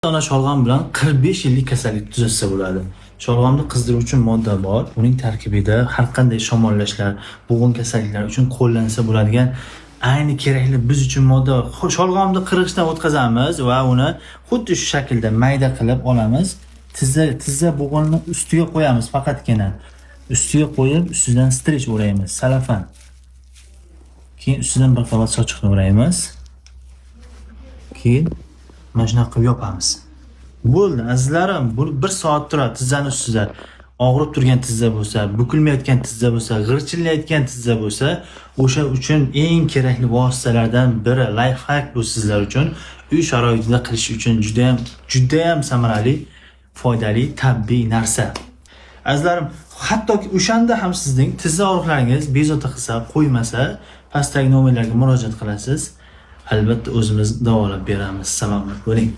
Dona sholg'om bilan 45 yillik kasallik tuzatsa bo'ladi. Sholg'omda qizdiruvchi modda bor. Uning tarkibida har qanday shamollashlar, bo'g'in kasalliklari uchun qo'llansa bo'ladigan ayni kerakli biz uchun modda bor. Sholg'omni qirg'ichdan o'tkazamiz va uni xuddi shu shaklda mayda qilib olamiz. Tizza bo'g'inni ustiga qo'yamiz faqatgina. Ustiga qo'yib, ustidan strech o'raymiz, salafan. Keyin ustidan bir qavat sochiqni o'raymiz. Keyin mana shunaqa qilib yopamiz. Bo'ldi, azizlarim, bu bir soat turadi tizzani ustida. Og'rib turgan tizza bo'lsa, bukilmayotgan tizza bo'lsa, g'irchillayotgan tizza bo'lsa, o'sha uchun eng kerakli vositalardan biri lifehack bu sizlar uchun uy sharoitida qilish uchun juda ham juda ham samarali, foydali tabiiy narsa. Azizlarim, hattoki o'shanda ham sizning tizza og'riqlaringiz bezovta qilsa, qo'ymasa, pastdagi nomerlarga murojaat qilasiz. Albatta o'zimiz davolab beramiz. Salomat bo'ling.